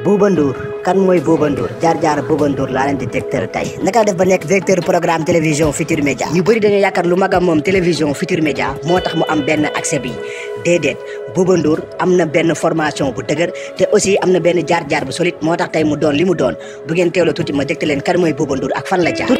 Bouba Ndour kan mooy Bouba Ndour jaar Bouba Ndour laa leen di tegtal tey naka def ba nekk directeur programme télévision Futur Média ñu bëri dañoo yaakaar lu magam moom télévision Futur Média moo tax mu am benn accès bi déedéet Bouba Ndour am na benn formation bu dëgër te aussi am na benn jaar bu solide moo tax tey mu doon li mu doon bu ngeen teewloo tuuti ma dégte leen kan mooy Bouba Ndour ak fan la jaar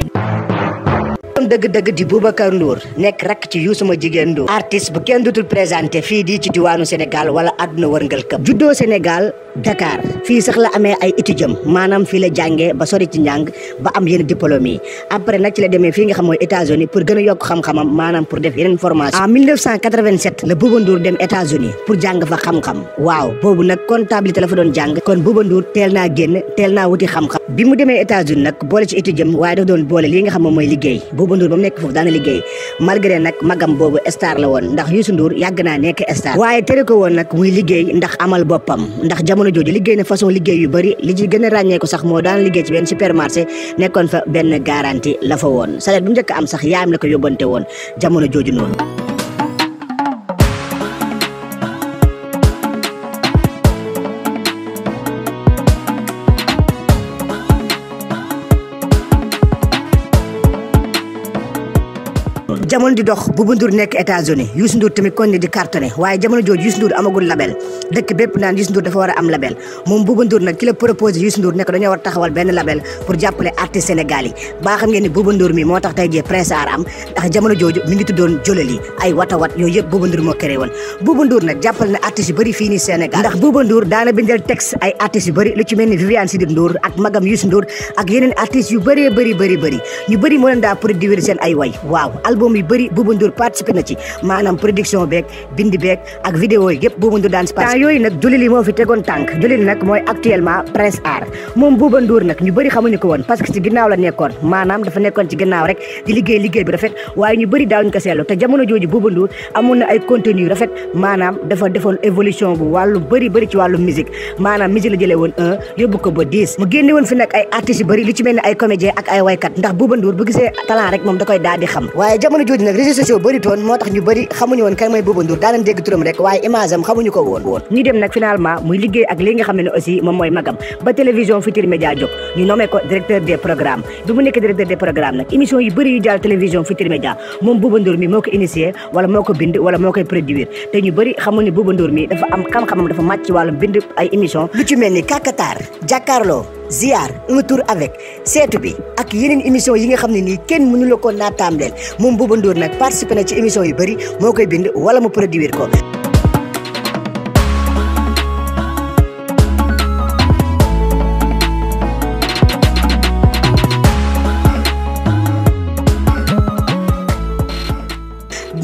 dëgg-dëgg di Boubacar Ndour nekk rakk ci Youssou ma jigéen Ndour artiste bu kenn dutul présenté fii di ci diwaanu Sénégal wala àdduna wërngal këpp juddoo Sénégal Dakar fii sax la amee ay étudiants maanaam fii la jàngee ba sori ci njàng ba am yenn diplôme yi après nag ci la demee fii nga xam mooy États-Unis pour gën a yokk xam-xamam maanaam pour def yeneen formation en 1987 la Bouba Ndour dem États-Unis pour jàng fa xam-xam waaw boobu nag comptabilité la fa doon jàng kon Bouba Ndour teel naa génn teel naa wuti xam-xam bi mu demee États-Unis nag boole ci étudiant waaye dafa doon boole lii nga xam moom mooy liggéey Bouba Ndour ba mu nekk foofu daana liggéey malgré nag magam boobu star la woon ndax Youssou Ndour yàgg naa nekk star waaye tere ko woon nag muy liggéey ndax amal boppam ndax jamono jooju liggéey na façon liggéey yu bëri li ci gën a ràññee ko sax moo daan liggéey ci benn supermarché nekkoon fa benn garantie la fa woon salaire bu njëkk am sax yaayam la ko yóbbante woon jamono jooju noonu jamono di dox Bouba Ndour nekk États-Unis Youssou Ndour tamit kon ne di cartonné waaye jamono jooju Youssou Ndour amagul label dëkk bépp naan Youssou Ndour dafa war a am label moom Bouba Ndour nag ki la proposé Youssou Ndour nekk dañoo war taxawal benn label pour jàppale artistes Sénégal yi baa xam ngeen ni Bouba Ndour mi moo tax tey jii Prince Art am ndax jamono jooju mi ngi tuddoon Jolali ay watawat yooyu yëpp Bouba Ndour moo créé woon Bouba Ndour nag jàppale na artistes yu bëri fii nii Sénégal ndax Bouba Ndour daana bindal texte ay artistes yu bëri lu ci mel ni Viviane Chidid Ndour ak magam Youssou Ndour ak yeneen artistes yu bëree bëri ñu bëri moo leen daa produire seen ay way waaw album yu bëri Bouba Ndour participé na ci maanaam production beeg bindi beeg ak vidéo yi yëpp Bouba Ndour daan temps yooyu nag Jolali moo fi tegoon tànk Jolali nag mooy actuellement Prince Art moom Bouba Ndour nag ñu bëri xamuñu ko woon parce que ci ginnaaw la nekkoon maanaam dafa nekkoon ci ginnaaw rek di liggéey bi rafet waaye ñu bëri daawuñu ko seetlu te jamono jooju Bouba Ndour amoon na ay contenu rafet maanaam dafa defoon évolution bu wàllu bëri ci wàllu musique maanaam musique la jëlee woon 1 yóbbu ko ba 10 mu génne woon fi nag ay artistes yu bëri lu ci mel ni ay comédien ak ay waykat ndax Bouba Ndour bu gisee talent rek moom da koy daal di xam waaye jamono jooju nag réseaux sociaux bëri toon moo tax ñu bëri xamuñu woon kan mooy Bouba Ndour daa leen dégg turam rek waaye image am xamuñu ko woon ñu dem nag finalement muy liggéey ak li nga xam ne aussi moom mooy magam ba télévision Futur Média jóg ñu nommé ko directeur des programmes bi mu nekk directeur des programmes nag émission yu bëri yu jàll télévision Futur Média moom Bouba Ndour mi moo ko initié wala moo ko bind wala moo koy produire te ñu bëri xamuñu Bouba Ndour mi dafa am xam-xamam dafa màcc ci wàllum bind ay émission lu ci mel ni Kakatar Jàkkaarloo Ziar un tour avec seetu bi ak yeneen émission yi nga xam ne nii kenn mënu la ko naataamleel moom Bouba Ndour nag participé na ci émission yu bëri moo koy bind wala mu produire ko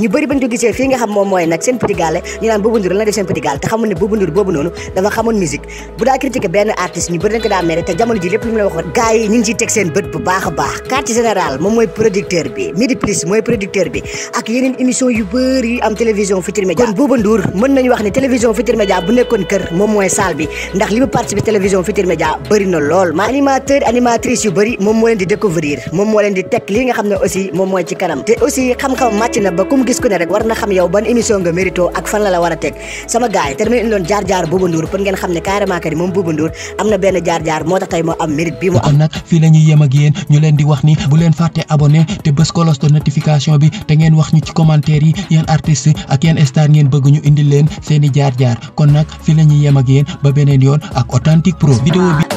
ñu bëri bañ ko gisee fii nga xam moom mooy nag seen petit gallé ñu naan Bouba Ndour la def seen petit gallé te xamul ne Bouba Ndour boobu noonu dafa xamoon musique bu daa critiqué benn artiste ñu bëri dañ ko daa mere te jamono ji lépp lu mu la waxoon gars yi ñu ngi ciy teg seen bët bu baax a baax quartier général moom mooy producteur bi Midi Plus mooy producteur bi ak yeneen émission yu bëri yu am télévision Futur Média kon Bouba Ndour mën nañu wax ne télévision Futur Média bu nekkoon kër moom mooy salle bi ndax li mu participé télévision Futur Média bëri na lool ma animateur animatrice yu bëri moom moo leen di découvrir moom moo leen di teg li nga xam ne aussi moom mooy ci kanam te aussi xam-xam màcc na ba ku mu gis ku ne rek war na xam yow ban émission nga mérito ak fan la war a teg sama gars yi te damay indiloon jaar Bouba Ndour pour ngeen xam ne carrément que ni moom Bouba Ndour am na benn jaar moo tax tey moo am mérite bi mu am nag fii la ñuy yem ak yéen ñu leen di wax ni bu leen fàtte abonné te bës cloche de notification bi te ngeen wax ñu ci commentaire yi yeen artiste ak yeen star ngeen bëgg ñu indil leen seeni jaar kon nag fii la ñuy yem ak yéen ba beneen yoon ak Authentique Pro vidéo bi